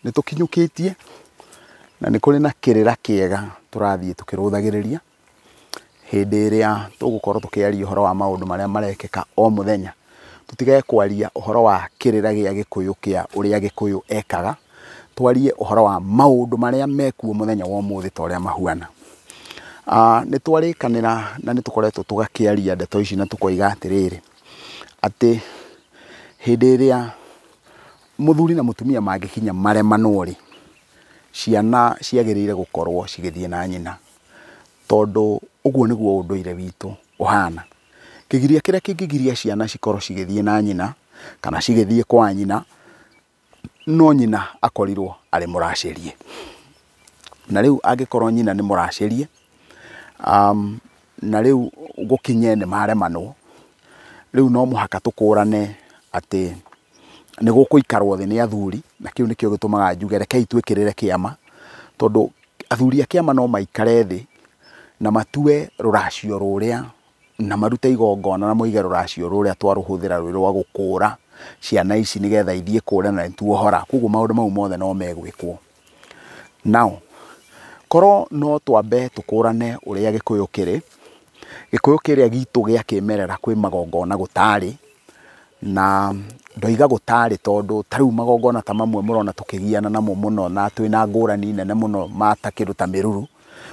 Nĩ tũkinyũkĩtie na nĩ kũrĩ na kĩrĩra kĩega tũrathiĩ tũkĩrũthagĩrĩria hĩndĩ ĩrĩa tũgũkorwo tũkĩaria ũhoro wa maũndũ marĩa marekĩka o mũthenya. Tũtige kwaria ũhoro wa kĩrĩra gĩa Gĩkũyũ kĩa ũrĩa Gĩkũyũ ekaga, twarie ũhoro wa maũndũ marĩa mekuo mũthenya wa ũmũthĩ ta ũrĩa mahuana. Nĩ twarĩkanĩra na nĩ tũkoretwo tũgakĩaria ndeto ici na tũkoiga atĩrĩrĩ, atĩ hĩndĩ ĩrĩa mũthuri na mũtumia mangĩkinya maremanwo rĩ, ciana ciagĩrĩire gũkorwo cigĩthiĩ na nyina, tondũ ũguo nĩguo ũndũire witũ ũhana. Kĩgiria kĩrĩa kĩngĩgiria ciana cikorwo cigĩthiĩ na nyina kana cigĩthiĩ kwa nyina, no nyina akorirwo arĩ mũracĩrie. Na rĩu angĩkorwo nyina nĩ mũracĩrie, na rĩu gũkinye nĩ maremanwo, rĩu no mũhaka tũkũrane atĩ nĩ gũkũikarwo thĩ nĩ athuri, na kĩu nĩkĩo gĩtũmaga njuge rekei twĩkĩrĩre kĩama, tondũ athuri a kĩama no maikare thĩ na matue rũracio rũrĩa na marute igongona na moige rũracio rũrĩa twarũhũthĩra rwĩ rwa gũkũra ciana ici nĩgetha ithiĩ kũrĩa na nĩtuohora. Koguo maũndũ mau mothe no megwĩkwo. Now, korwo no twambe tũkũrane ũrĩa Gĩkũyũ kĩrĩ, Gĩkũyũ kĩrĩa gitũ gĩa kĩmerera kwĩ magongona gũtarĩ, na ndoiga gũtarĩ tondũ ta rĩu magongona ta mamwe mũrona tũkĩgiana namo mũno na twĩna ngũrani nene mũno ma ta kĩndũ ta mĩruru,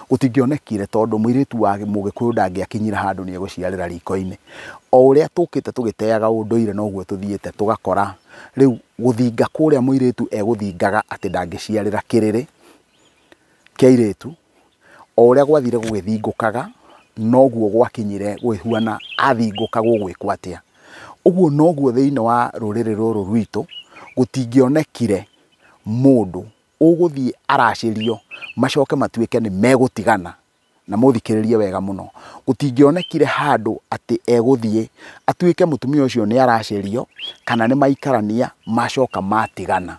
gũtingĩonekire tondũ mũirĩtu wa Mũgĩkũyũ ndangĩakinyire handũ nĩ egũciarĩra riko-inĩ. O ũrĩa tũkĩte tũgĩteaga ũndũire noguo tũthiĩte tũgakora rĩu gũthinga kũrĩa mũirĩtu egũthingaga atĩ ndangĩciarĩra kĩrĩrĩ kĩa airĩtu, o ũrĩa gwathire gũgĩthingũkaga noguo gwakinyire gũkĩhuana athingũka gũgwĩkwo atĩa. Ũguo noguo thĩinĩ wa rũrĩrĩ rũrũ rwitũ gũtingĩonekire mũndũ ũgũthiĩ aracĩrio macoke matuĩke nĩ megũtigana, na mũthikĩrĩrie wega mũno. Gũtingĩonekire handũ atĩ egũthiĩ atuĩke mũtumia ũcio nĩ aracĩrio kana nĩ maikarania macoka matigana.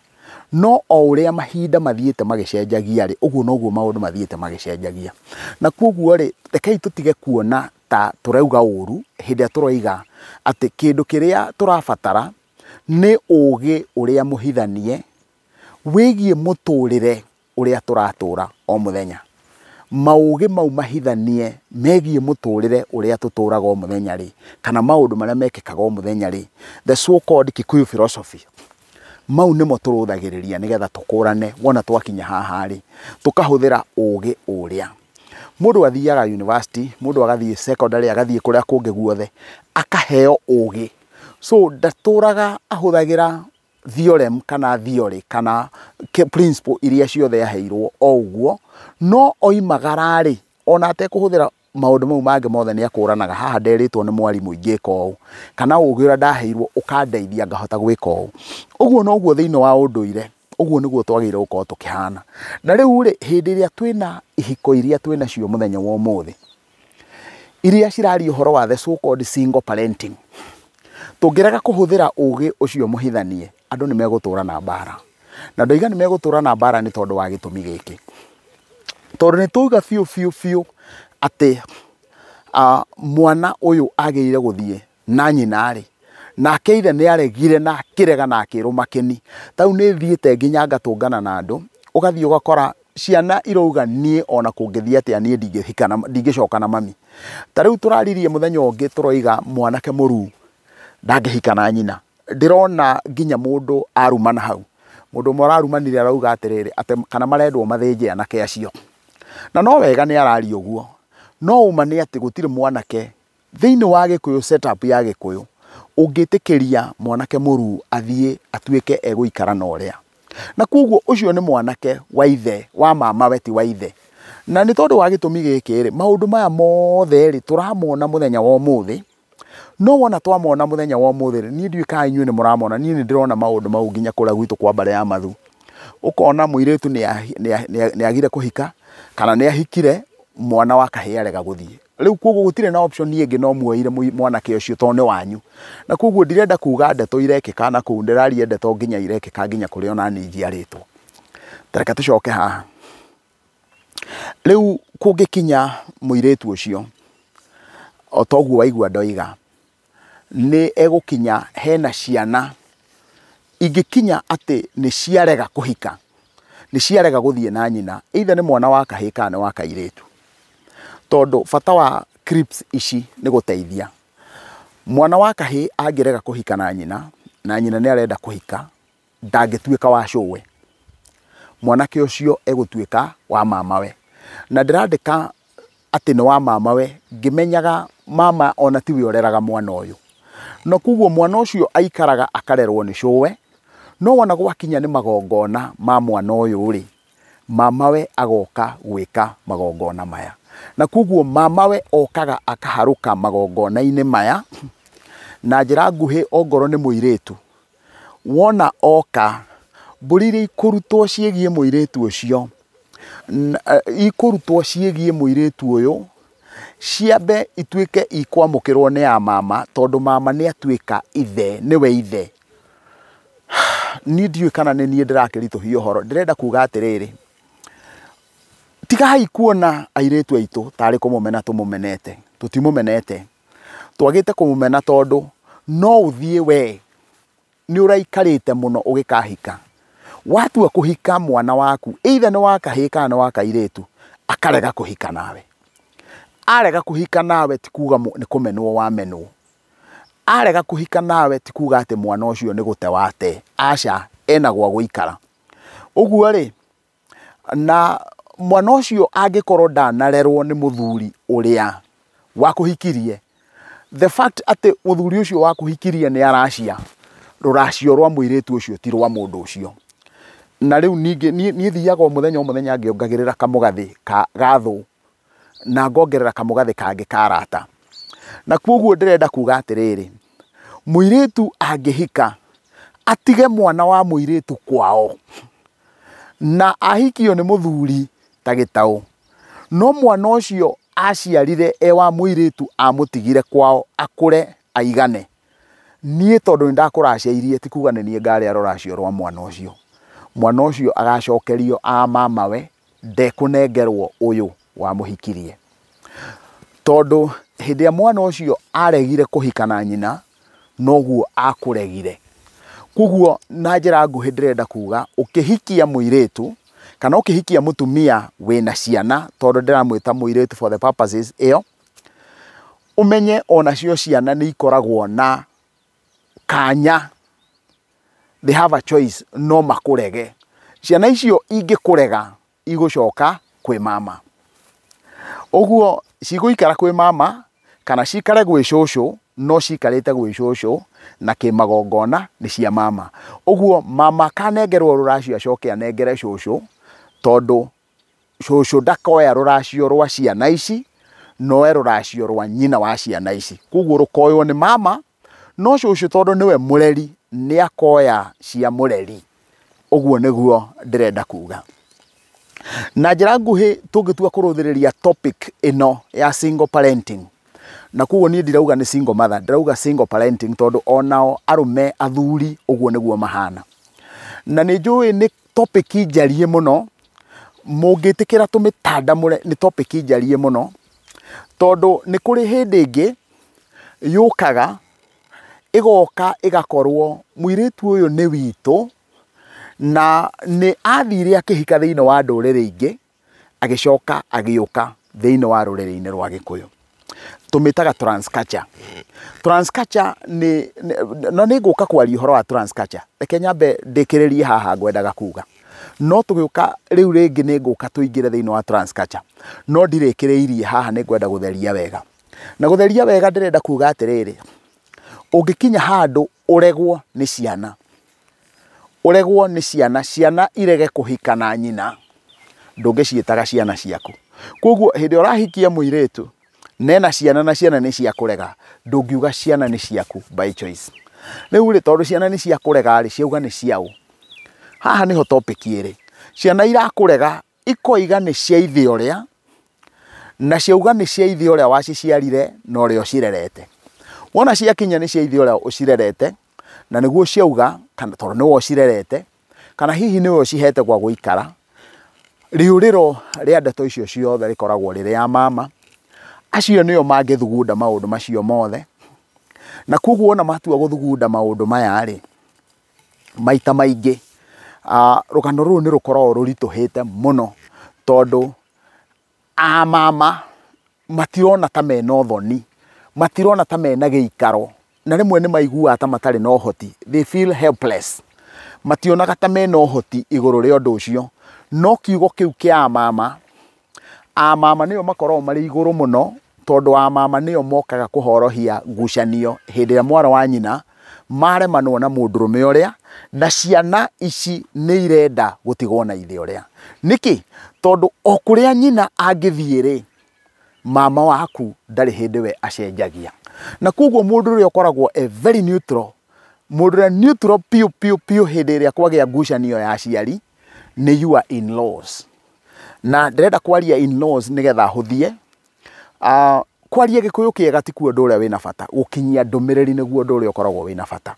No o ũrĩa mahinda mathiĩte magĩcenjagia rĩ, ũguo noguo maũndũ mathiĩte magĩcenjagia. Na koguo rĩ, rekei tũtige kuona ta tũrauga ũru hĩndĩ ĩrĩa tũroiga atĩ kĩndũ kĩrĩa tũrabatara nĩ ũgĩ ũrĩa mũhithanie wĩgiĩ mũtũrĩre ũrĩa tũratũra o mũthenya. Maũgĩ mau mahithanie megiĩ mũtũrĩre ũrĩa tũtũraga o mũthenya rĩ, kana maũndũ marĩa mekĩkaga o mũthenya rĩ, the so called Kikuyu philosophy, mau nĩmo tũrũthagĩrĩria nĩgetha tũkũrane wona twakinya haha rĩ, tũkahũthĩra ũgĩ ũrĩa. Mũndũ athiaga university, mũndũ agathiĩ secondary, agathiĩ kũrĩa kũngĩ guothe, akaheo ũgĩ. So ndatũraga ahũthagĩra theorem kana theory kana principle iria ciothe aheirwo o ũguo, no oimagara rĩ, ona atekũhũthĩra maũndũ mau mangĩ mothe nĩ akũranaga, haha nderĩtwo nĩ mwarimũ ingĩka ũũ, kana ũgĩ ũrĩa ndaheirwo ũkandeithia ngahota gwĩka ũũ. Ũguo noguo thĩinĩ wa ũndũire, ũguo nĩguo twagĩrĩire gũkorwo tũkĩhana. Na rĩu rĩ, hĩndĩ ĩrĩa twĩna ihiko iria twĩnacio mũthenya wa ũmũthĩ, iria ciraria ũhoro wa the so called single parenting, tũngĩrega kũhũthĩra ũgĩ ũcio mũhithanie, andũ nĩ megũtũra na mbara. Na ndoiga nĩ megũtũra na mbara nĩ tondũ wa gĩtũmi gĩkĩ. Tondũ nĩ twauga biũ biũ biũ atĩ mwana ũyũ agĩrĩire gũthiĩ na nyina rĩ, nake ithe nĩ aregire na akĩrega na akĩrũma kĩni. Ta rĩu nĩ thiĩte nginya ngatũngana na andũ, ũgathiĩ ũgakora ciana irauga niĩ ona kũngĩthiĩ atĩa niĩ ndingĩhika na, ndingĩcoka na mami. Ta rĩu tũraririe mũthenya ũngĩ tũroiga mwanake mũruu ndangĩhika na nyina. Ndĩrona nginya mũndũ arumana hau. Mũndũ ũmwe ũrarumanire arauga atĩrĩrĩ, atĩ kana marendwo mathĩnje anake acio. Na no wega nĩ araria ũguo. No ũma nĩ atĩ gũtirĩ mwanake thĩinĩ wa Gĩkũyũ, setup ya Gĩkũyũ, ũngĩtĩkĩria mwanake mũruu athiĩ atuĩke egũikara na ũrĩa. Na koguo ũcio nĩ mwanake wa ithe, wa mamawe ti wa ithe. Na nĩ tondũ wa gĩtũmi gĩkĩ rĩ, maũndũ maya mothe rĩ, tũramona mũthenya wa ũmũthĩ. No wona twamona mũthenya wa ũmũthĩ rĩ, niĩ ndiũĩ kana inyuĩ nĩ mũramona, niĩ nĩ ndĩrona maũndũ mau nginya kũrĩa gwitũ kwa mbarĩ ya Mathu. Ũkona mũirĩtu nĩ agire kũhika, kana nĩ ahikire mwana wa kahĩĩ arega gũthiĩ. Rĩu koguo gũtirĩ na option ĩngĩ no muoire mwanake ũcio tondũ nĩ wanyu. Na koguo ndirenda kuga ndeto irekĩka na kũu, ndĩraria ndeto nginya irekĩka nginya kũrĩa ona niĩ njiarĩtwo. Ta reke tũcoke haha. Rĩu kũngĩkinya mũirĩtu ũcio, o ta ũguo waigua ndoiga, nĩ egũkinya hena ciana ingĩkinya atĩ nĩ ciarega kũhika. Nĩ ciarega gũthiĩ na nyina, either nĩ mwana wa kahĩĩ kana nĩ wa kairĩtu. Tondũ bata wa clips ici nĩ gũteithia. Mwana wa kahĩĩ angĩrega kũhika na nyina, na nyina nĩ arenda kũhika, ndangĩtuĩka wa cũwe. Mwanake ũcio egũtuĩka wa mamawe. Na ndĩrandĩka atĩ nĩ wa mamawe ngĩmenyaga mama ona tiwe ũreraga mwana ũyũ. Na koguo mwana ũcio aikaraga akarerwo nĩ cũwe, no wona gwakinya nĩ magongona ma mwana ũyũ rĩ, mamawe agoka gwĩka magongona maya. Na koguo mamawe okaga akaharũka magongona-inĩ maya, na njĩra nguhĩ ongorwo nĩ mũirĩtu. Wona oka, mbũri iria ikũrutwo ciĩgiĩ mũirĩtu ũcio, ikũrutwo ciĩgiĩ mũirĩtu ũyũ, ciambe ituĩke ikwamũkĩrwo nĩ ya mama, tondũ mama nĩ atuĩka ithe, nĩwe ithe. Niĩ ndiũĩ kana nĩ niĩ ndĩrakĩritũhia ũhoro, ndĩrenda kuga atĩrĩrĩ, tigai kuona airĩtu aitũ tarĩ kũmũmena tũmũmenete, tũtimũmenete. Twagĩte kũmũmena tondũ no ũthiĩ we nĩ ũraikarĩte mũno ũgĩkahika. Watua kũhika mwana waku, either nĩ wa kahĩĩ kana nĩ wa kairĩtu, akarega kũhika nawe. Arega kũhika nawe ti kuga nĩ kũmenwo wamenwo. Arega kũhika nawe ti kuga atĩ mwana ũcio nĩ gũte wate. Aca, ena gwa gũikara. Ũguo rĩ, na mwana ũcio angĩkorwo ndanarerwo nĩ mũthuri ũrĩa wakũhikirie, the fact atĩ mũthuri ũcio wakũhikirie nĩ aracia, rũracio rwa mũirĩtu ũcio ti rwa mũndũ ũcio. Na rĩu ningĩ niĩ thiaga o mũthenya o mũthenya ngĩongagĩrĩra kamũgathĩ ga thũ, na ngongerera kamũgathĩ kangĩ ka arata. Na koguo ndĩrenda kuga atĩrĩrĩ, mũirĩtu angĩhika, atige mwana wa mũirĩtu kwao, na ahikio nĩ mũthuri ta gĩtaũ, no mwana ũcio aciarire e wa mũirĩtu amũtigire kwao akũre aigane. Niĩ tondũ nĩ ndakũracĩirie ti kuga nĩ niĩ ngarĩa rũracio rwa mwana ũcio. Mwana ũcio agacokerio a mamawe, ndekũnengerwo ũyũ wamũhikirie. Tondũ hĩndĩ ĩrĩa mwana ũcio aregire kũhika na nyina, noguo akũregire. Koguo na njĩra nguhĩ ndĩrenda kuga, ũkĩhikia mũirĩtu, kana ũkĩhikia mũtumia wĩna ciana, tondũ ndĩramwĩta mũirĩtu for the purposes ĩyo, ũmenye onacio ciana nĩ ikoragwo na kanya, they have a choice, no makũrege. Ciana icio ingĩkũrega, igũcoka kwĩ mama. Ũguo cigũikara kwĩ mama, kana cikare gwĩ cũcũ, no cikarĩte gwĩ cũcũ, na kĩmagongona nĩ cia mama. Ũguo mama akanengerwo rũracio acoke anengere cũcũ, tondũ cũcũ ndakoya rũracio rwa ciana ici, noe rũracio rwa nyina wa ciana ici. Koguo rũkoywo nĩ mama, no cũcũ tondũ nĩwe mũreri, nĩ akoya cia mũreri. Ũguo nĩguo ndĩrenda kuga. Na njĩra nguhĩ tũngĩtua kũrũthĩrĩria topic ĩno ya single parenting. Na koguo niĩ ndirauga nĩ single mother, ndĩrauga single parenting tondũ onao arũme athuri ũguo nĩguo mahana. Na nĩ njũĩ nĩ topic njariĩ mũno, mũngĩtĩkĩra tũmĩtandamũre nĩ topic njariĩ mũno, tondũ nĩ kũrĩ hĩndĩ ĩngĩ yũkaga ĩgoka ĩgakorwo mũirĩtu ũyũ nĩ witũ, na nĩ athire akĩhika thĩinĩ wa ndũrĩrĩ ingĩ, agĩcoka agĩũka thĩinĩ wa rũrĩrĩ-inĩ rwa Gĩkũyũ. Tũmĩtaga transculture. Transculture nĩ, no nĩ ngũka kwaria ũhoro wa transculture. Reke nyambe ndĩkĩrĩrie haha ngwendaga kuga. No tũgĩũka rĩu rĩngĩ nĩ ngũka tũingĩre thĩinĩ wa transculture. No ndirĩkĩrĩirie haha nĩ ngwenda gũtheria wega. Na gũtheria wega ndĩrenda kuga atĩrĩrĩ, ũngĩkinya handũ ũregwo nĩ ciana, ũregwo nĩ ciana, ciana irege kũhika na nyina, ndũngĩciĩtaga ciana ciaku. Koguo hĩndĩ ĩrĩa ũrahikia mũirĩtu, nena ciana na ciana nĩ cia kũrega, ndũngiuga ciana nĩ ciaku by choice. Rĩu rĩ, tondũ ciana nĩ cia kũrega rĩ, ciauga nĩ ciaũ. Haha nĩho topic ĩrĩ. Ciana irakũrega ikoiga nĩ cia ithe ũrĩa, na ciauga nĩ cia ithe ũrĩa waciciarire na ũrĩa ũcirerete. Wona ciakinya nĩ cia ithe ũrĩa ũcirerete, na nĩguo ciauga, kana tondũ nĩwe ũcirerete, kana hihi nĩwe ũcihete gwa gũikara, rĩũrĩro rĩa ndeto icio ciothe rĩkoragwo rĩrĩ ya mama. Acio nĩo mangĩthugunda maũndũ macio mothe. Na koguo wona matua gũthugunda maũndũ maya rĩ, maita maingĩ Rũgano rũrũ nĩ rũkoragwo rũritũhĩte mũno tondũ a mama matirona ta mena ũthoni, matirona ta mena gĩikaro, na rĩmwe nĩ maiguaga ta matarĩ na ũhoti, they feel helpless, mationaga ta mena ũhoti igũrũ rĩa ũndũ ũcio. No kiugo kĩu kĩa amama, amama nĩo makoragwo marĩ igũrũ mũno, tondũ amama nĩo mokaga kũhorohia ngucanio hĩndĩ ĩrĩa mwana wa nyina maremanwo na mũndũrũme ũrĩa, na ciana ici nĩ irenda gũtigwo na ithe ũrĩa. Nĩkĩ? Tondũ o kũrĩa nyina angĩthiĩ rĩ, mama waku ndarĩ hĩndĩ we acenjagia. Na koguo mũndũ ũrĩa ũkoragwo e very neutral, mũndũ ũrĩa neutral piũ piũ piũ hĩndĩ ĩrĩa kwagĩa ngucanio ya aciari nĩ your in-laws. Na ndĩrenda kwaria in-laws nĩgetha hũthie. Kwaria Gĩkũyũ kĩega ti kuo ũndũ ũrĩa wĩna bata, gũkinyia ndũmĩrĩri nĩguo ũndũ ũrĩa ũkoragwo wĩna bata.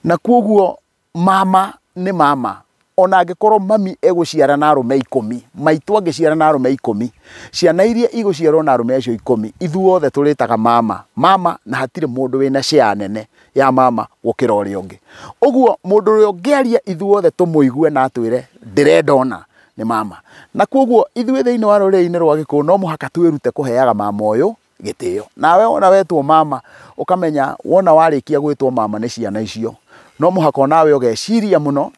Na koguo mama nĩ mama, ona angĩkorwo mami egũciara na arũme 10, maitũ angĩciara na arũme 10, ciana iria igũciarwo na arũme acio 10, ithuothe tũrĩtaga mama mama, na hatirĩ mũndũ wĩna share nene ya mama gũkĩra ũrĩa ũngĩ. Ũguo mũndũ ũrĩa ũngĩaria ithuothe tũmũigue na atwĩre ndĩrenda ũna nĩ mama. Na koguo ithuĩ thĩinĩ wa rũrĩrĩ-inĩ rwa Gĩkũyũ no mũhaka twĩrute kũheaga mama ũyũ gĩtĩo. Nawe wona wetwo mama ũkamenya wona warĩkia gwĩtwo mama nĩ ciana icio, no mũhaka onawe ũgeciria mũno,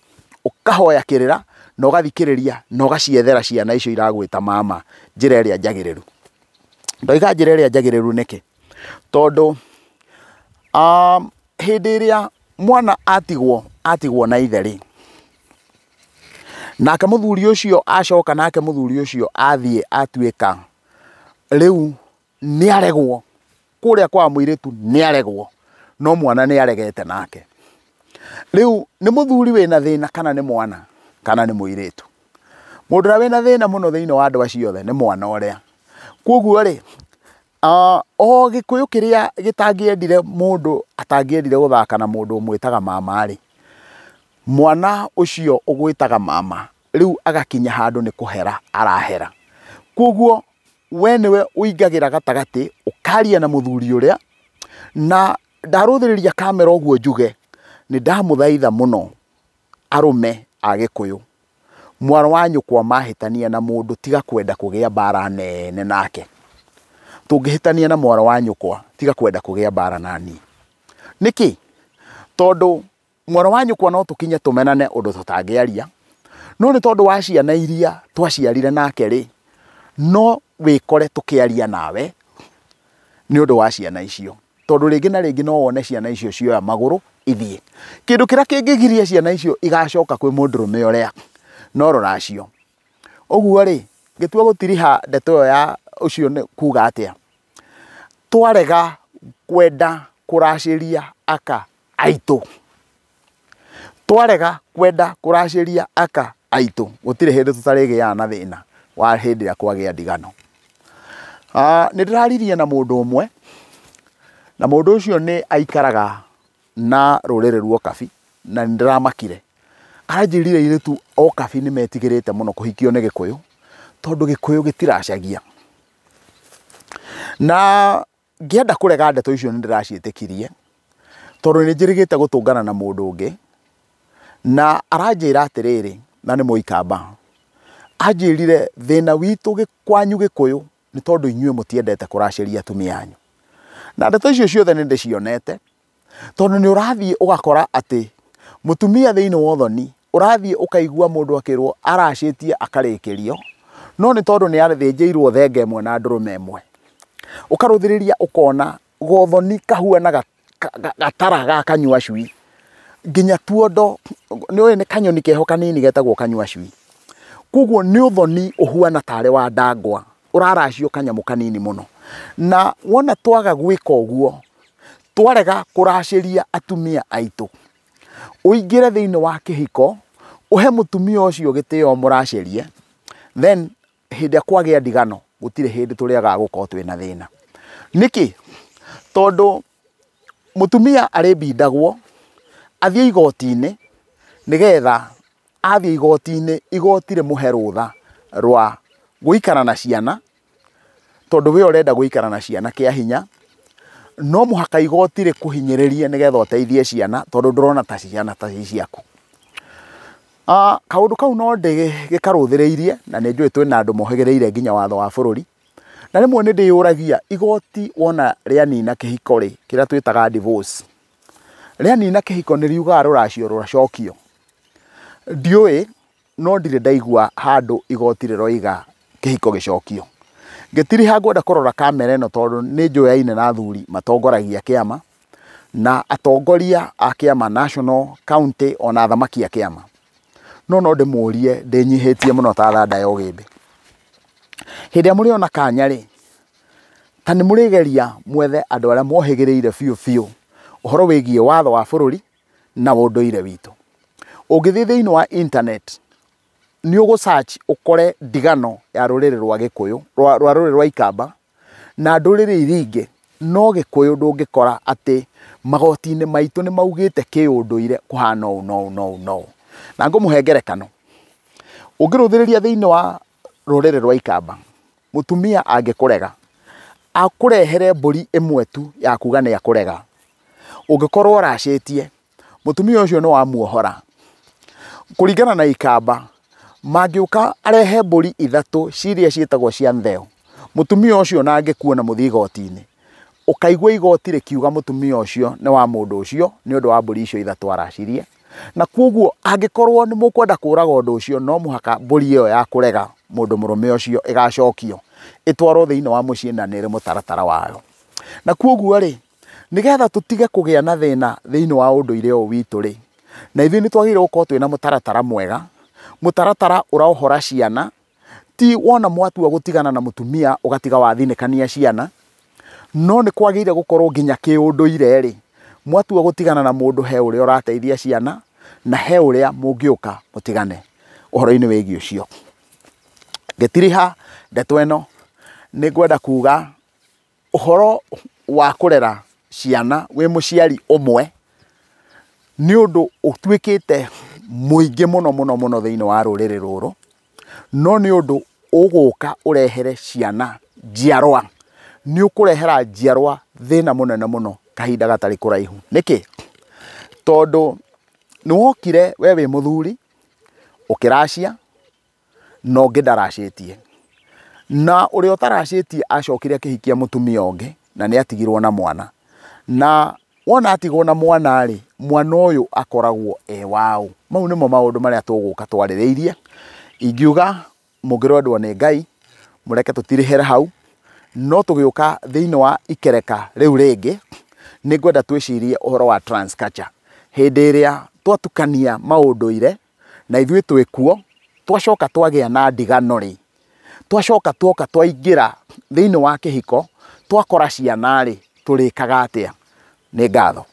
ũkahoya kĩrĩra na ũgathikĩrĩria na ũgaciethera ciana icio iragwĩta mama njĩra ĩrĩa njagĩrĩru. Ndoiga njĩra ĩrĩa njagĩrĩru nĩkĩ? Tondũ hĩndĩ ĩrĩa mwana atigwo na ithe rĩ, nake mũthuri ũcio acoka, nake mũthuri ũcio athiĩ atuĩka rĩu nĩ aregwo kũrĩa kwa mũirĩtu, nĩ aregwo, no mwana nĩ aregete nake. Rĩu nĩ mũthuri wĩna thĩna kana nĩ mwana kana nĩ mũirĩtu? Mũndũ ũrĩa wĩna thĩna mũno thĩinĩ wa andũ acio othe nĩ mwana ũrĩa. Koguo rĩ, o Gĩkũyũ kĩrĩa gĩtangĩendire mũndũ atangĩendire gũthaka na mũndũ ũmwĩtaga mama rĩ, mwana ũcio ũgwĩtaga mama rĩu agakinya handũ nĩ kũhera arahera. Koguo we nĩwe ũingagĩra gatagatĩ ũkaria na mũthuri ũrĩa, na ndarũthĩrĩria kamera ũguo njuge nĩ ndamũthaitha mũno arũme a Gĩkũyũ, mwana wa nyũkwa mahĩtania na mũndũ tiga kwenda kũgĩa mbara nene nake. Tũngĩhĩtania na mwana wa nyũkwa tiga kwenda kũgĩa mbara nani. Nĩkĩ? Tondũ mwana wa nyũkwa no tũkinye tũmenane ũndũ tũtangĩaria, no nĩ tondũ wa ciana iria twaciarire nake rĩ, no wĩkore tũkĩaria nawe nĩ ũndũ wa ciana icio. Tondũ rĩngĩ na rĩngĩ no wone ciana icio cioya magũrũ ithiĩ. Kĩndũ kĩrĩa kĩngĩgiria ciana icio igacoka kwĩ mũndũrũme ũrĩa no rũracio. Ũguo rĩ, ngĩtua gũtiriha ndeto ĩyo ya ũcio nĩ kuga atĩa, twarega kwenda kũracĩria aka aitũ, twarega kwenda kũracĩria aka aitũ, gũtirĩ hĩndĩ tũtarĩgĩaga na thĩna wa hĩndĩ ĩrĩa kwagĩa ndigano. Nĩ ndĩraririe na mũndũ ũmwe, na mũndũ ũcio nĩ aikaraga na rũrĩrĩ rwa Okabi, na nĩ ndĩramakire. Aranjĩrire airĩtu Okabi nĩ metigĩrĩte mũno kũhikio nĩ Gĩkũyũ, tondũ Gĩkũyũ gĩtiracagia. Na ngĩenda kũrega ndeto icio nĩ ndĩraciĩtĩkirie, tondũ nĩ njĩrĩgĩte gũtũngana na mũndũ ũngĩ, na aranjĩra atĩrĩrĩ, na nĩ Mũikamba, anjĩrire thĩna witũ kwanyu Gĩkũyũ nĩ tondũ inyuĩ mũtiendete kũracĩria atumia anyu. Na ndeto icio ciothe nĩ ndĩcionete, tondũ nĩ ũrathiĩ ũgakora atĩ mũtumia thĩinĩ wa ũthoni, ũrathiĩ ũkaigua mũndũ akĩrwo aracĩtie akarĩkĩrio, no nĩ tondũ nĩ athĩnjĩirwo thenge ĩmwe na ndũrũme ĩmwe. Ũkarũthĩrĩria ũkona gothoni kahuana gatara ga kanyua cui, nginya tuondo nĩ ũĩ nĩ kanyoni keho kanini getagwo kanyua cui. Koguo nĩ ũthoni ũhuana tarĩ wa ndangwa, ũraracio kanyamũ kanini mũno. Na wona twaga gwĩka ũguo, twarega kũracĩria atumia aitũ, ũingĩre thĩinĩ wa kĩhiko, ũhe mũtumia ũcio gĩtĩo mũracĩrie, then hĩndĩ ĩrĩa kwagĩa ndigano gũtirĩ hĩndĩ tũrĩagaga gũkorwo twĩna thĩna. Nĩkĩ? Tondũ mũtumia arĩbindagwo athiĩ igoti-inĩ, nĩgetha athiĩ igoti-inĩ, igoti rĩmũhe rũtha rwa gũikara na ciana, tondũ we ũrenda gũikara na ciana kĩa hinya, no mũhaka igoti rĩkũhinyĩrĩrie nĩgetha ũteithie ciana, tondũ ndũrona ta ciana ta ci ciaku. Kaũndũ kau no ndĩgĩkarũthĩrĩirie, na nĩ njũĩ twĩna andũ mohĩgĩrĩire nginya watho wa bũrũri. Na rĩmwe nĩ ndĩyũragia igoti wona rĩanina kĩhiko rĩ, kĩrĩa twĩtaga divorce, rĩanina kĩhiko nĩ riugaga rũracio rũracokio. Ndiũĩ, no ndirĩ ndaigua handũ igoti rĩroiga kĩhiko gĩcokio. Ngĩtiriha ngwenda kũrora kamera ĩno tondũ nĩ njũyaine na athuri matongoragia kĩama, na atongoria a kĩama national, county, ona athamaki a kĩama. No no ndĩmũrie ndĩnyihĩtie mũno ta thanda ya ũgĩmbĩ. Hĩndĩ ĩrĩa mũrĩona kanya rĩ, ta nĩ mũrĩgeria mwethe andũ arĩa mohĩgĩrĩire biũ biũ ũhoro wĩgiĩ watho wa bũrũri na ũndũire witũ. Ũngĩthiĩ thĩinĩ wa internet, nĩ ũgũ search ũkore ndigano ya rũrĩrĩ rwa Gĩkũyũ, rwa rũrĩrĩ rwa Ikamba, na ndũrĩrĩ iria ingĩ, no Gĩkũyũ ndũngĩkora atĩ magoti-inĩ maitũ nĩ maugĩte kĩũndũire kũhana ũũ na ũũ na ũũ na ũũ. Na ngũmũhe ngerekano. Ũngĩrũthĩrĩria thĩinĩ wa rũrĩrĩ rwa Ikamba, mũtumia angĩkũrega, akũrehere mbũri ĩmwe tu ya kuga nĩ akũrega. Ũngĩkorwo ũracĩtie, mũtumia ũcio nĩ wamuohora. Kũringana na Ikamba, mangĩũka arehe mbũri ithatũ ciria ciĩtagwo cia ntheo, mũtumia ũcio na angĩkuona mũthiĩ igoti-inĩ, ũkaigua igoti rĩkiuga mũtumia ũcio nĩ wa mũndũ ũcio nĩ ũndũ wa mbũri icio ithatũ aracirie. Na koguo angĩkorwo nĩ mũkwenda kũraga ũndũ ũcio, no mũhaka mbũri ĩyo ya kũrega mũndũ mũrũme ũcio ĩgacokio ĩtwarwo thĩinĩ wa mũciĩ na nĩ ĩrĩ mũtaratara wayo. Na koguo rĩ, nĩgetha tũtige kũgĩa na thĩna thĩinĩ wa ũndũire ũyũ witũ rĩ, na ithuĩ nĩ twagĩrĩirwo gũkorwo twĩna mũtaratara mwega, mũtaratara ũraohora ciana, ti wona mwatua gũtigana na mũtumia ũgatiga wathinĩkania ciana, no nĩ kwagĩrĩire gũkorwo nginya kĩũndũire rĩ, mwatua gũtigana na mũndũ he ũrĩa ũrateithia ciana, na he ũrĩa mũngĩũka mũtigane ũhoro-inĩ wĩgiĩ ũcio. Ngĩtiriha ndeto ĩno, nĩ ngwenda kuga ũhoro wa kũrera ciana wĩ mũciari ũmwe nĩ ũndũ ũtuĩkĩte mũingĩ mũno mũno mũno thĩinĩ wa rũrĩrĩ rũrũ, no nĩ ũndũ ũgũka ũrehere ciana njiarwa, nĩ ũkũrehera njiarwa thĩna mũnene mũno kahinda gatarĩ kũraihu. Nĩkĩ? Tondũ nĩ wokire we wĩ mũthuri ũkĩracia na ũngĩ ndaracĩtie, na ũrĩa ũtaracĩtie acokire akĩhikia mũtumia ũngĩ na nĩ atigirwo na mwana, na wona atigwo na mwana rĩ, mwana ũyũ akoragwo e waũ. Mau nĩmo maũndũ marĩa tũgũka twarĩrĩirie. Ingiuga mũngĩrwendwo nĩ Ngai mũreke tũtirĩhere hau, no tũgĩũka thĩinĩ wa ikereka rĩu rĩngĩ, nĩ ngwenda twĩcirie ũhoro wa transculture. Hĩndĩ ĩrĩa twatukania maũndũire na ithuĩ twĩkuo, twacoka twagĩa na ndigano rĩ, twacoka tuoka twaingĩra thĩinĩ wa kĩhiko, twakora ciana rĩ, tũrĩkaga atĩa? Nĩ ngatho.